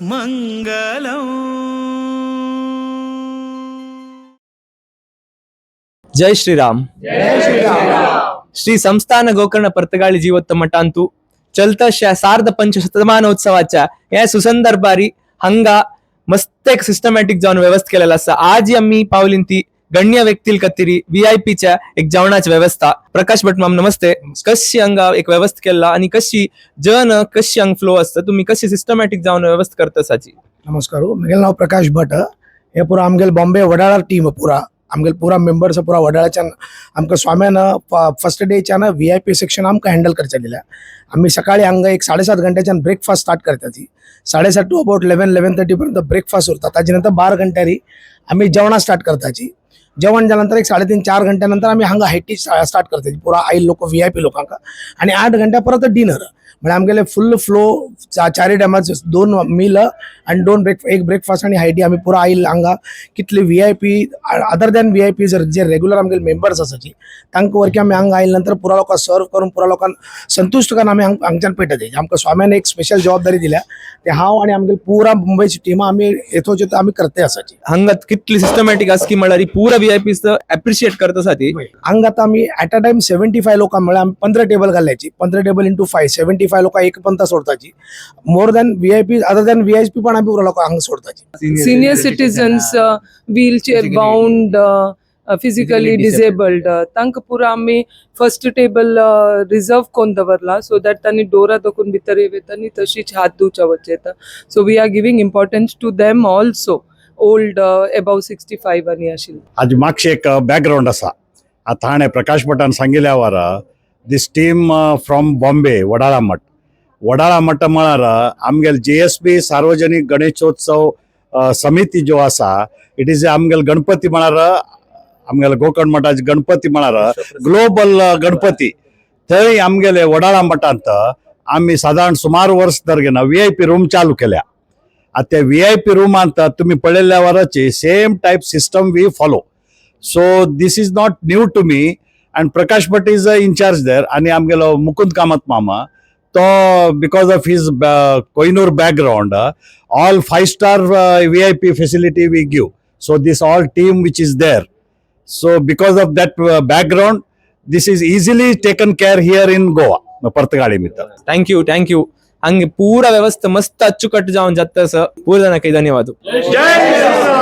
ಮಂಗಲಂ. ಜೈ ಶ್ರೀರಾಮ್. ಶ್ರೀ ಸಂಸ್ಥಾನ ಗೋಕರ್ಣ ಪರ್ತಗಾಳಿ ಜೀವೋತ್ತಮ ಮಠಾಂತು चलतशा सार्ध पंच शतमानोत्सवाच्या या सुसंदर्भारी हंगा मस्त एक सिस्टमॅटिक जावन व्यवस्था केलेला आसा. आज आम्ही पावलीन ती गण्य व्यक्तील कतिरी व्हीआयपीच्या एक जेवणाची व्यवस्था. प्रकाश भट माम, नमस्ते. कशी हंगा एक व्यवस्था केला आणि कशी जन कशी हंग फ्लो असता, तुम्ही कशी सिस्टमॅटिक जावन व्यवस्था करता साची? नमस्कार हो. म्हगेलें नांव प्रकाश भट. हे पुरा आमगेले बॉम्बे वडाळा टीम. पुरा आमगेले पुरा मेंबर्स पुरा वडाळाच्यान. आमकां स्वाम्यान फर्स्ट डेच्यान व्हीआयपी सेक्शन आमकां हँडल करचें दिल्या. आमी सकाळी हांगा एक 7:30 घंट्याच्यान ब्रेकफास्ट स्टार्ट करताची. 7:30 टू अबाउट 11, 11:30 पर्यंत ब्रेकफास्ट उरता. ताजे नंतर 12 घंट्यारी आमी जेवणां स्टार्ट करताची. जेवण जाल्या नंतर एक 3.5, 4 घंट्या नंतर आमी हांगा हाय टी स्टार्ट करताची पुरा आयल लोक, व्हीआयपी लोकांक आनी 8 घंट्या परत डिनर. म्हळ्यार आमगेले फुल फ्लो चारी टायमार दोन मील आणि दोन ब्रेक, एक ब्रेकफास्ट आणि हाय टी. आमी पुरा आयल हांगा कितले व्हीआयपी, अदर दॅन व्हीआयपी जर जे रेग्युलर आमगेले मेंबर्स आसाची, तांकां वरकी आमी हांगा आयले नंतर पुरा लोकांक सर्व करून, पुरा लोकांक संतुश्ट करून आमी हांगच्यान पेटत. आमकां स्वाम्यान एक स्पेशल जबाबदारी दिल्या, ते हांव आनी आमगेले पुरा मुंबयची टीम आमी येथोचे आमी करते आसाची. हंगा कितली सिस्टमॅटिक आसा की म्हळ्यार पुरा व्हीआयपी अप्रिशिएट करता सा ती. हांगा आतां आमी एट अ टायम 75 लोकां, म्हळ्यार आमी 15 टेबल घालल्याची. 15 टेबल इंटू 5, 75 लोकां एक पंता सोडताची. More than VIP, other than VIP पण आमी पुरा लोकां हांगा सोडताची. Senior citizens, wheelchair bound, physically disabled, तांकां पुरा आमी फर्स्ट टेबल रिजर्व करून दवरला, सो that तांणी डोरा दाखोवन भितर येता आनी तशीच हात धुवच्या वचचे येता. So we are giving importance to them also, old, above 65 आनी आशिल्ले. आज मागशे एक बॅकग्रावंड आसा. आतां हाणें प्रकाश भटान सांगिल्ल्या वार this team from Bombay, Wadala Math. Wadala Math म्हळ्यार आमगेले जीएसबी सार्वजनिक गणेशोत्सव समिती जो आसा, it is आमगेले गणपती म्हळ्यार आमगेले गोकर्ण मठाचे गणपती म्हळ्यार ग्लोबल गणपती. थंय आमगेले वडाळा मठांत आमी सादारण सुमार वर्स दरगेना व्हीआयपी रूम चालू केल्या. आतां त्या व्हीआयपी रुमांत तुमी पळयल्ल्या वराची same type system we follow. So this is not new to me and Prakash Bhat is in charge there. आनी आमगेलो मुकुंद कामत मामा तो because of his Kohinoor background, all five star VIP facility we give. So this all team which is there, so because of that background, this is easily taken care here in Goa, Partagali भितर. Thank you, thank you. ಹಂಗೆ ಪೂರ ವ್ಯವಸ್ಥೆ ಮಸ್ತ್ ಅಚ್ಚುಕಟ್ಟು Javan Jath. ಪೂರ ಜನಕ್ಕೆ ಧನ್ಯವಾದ. ಜೈ.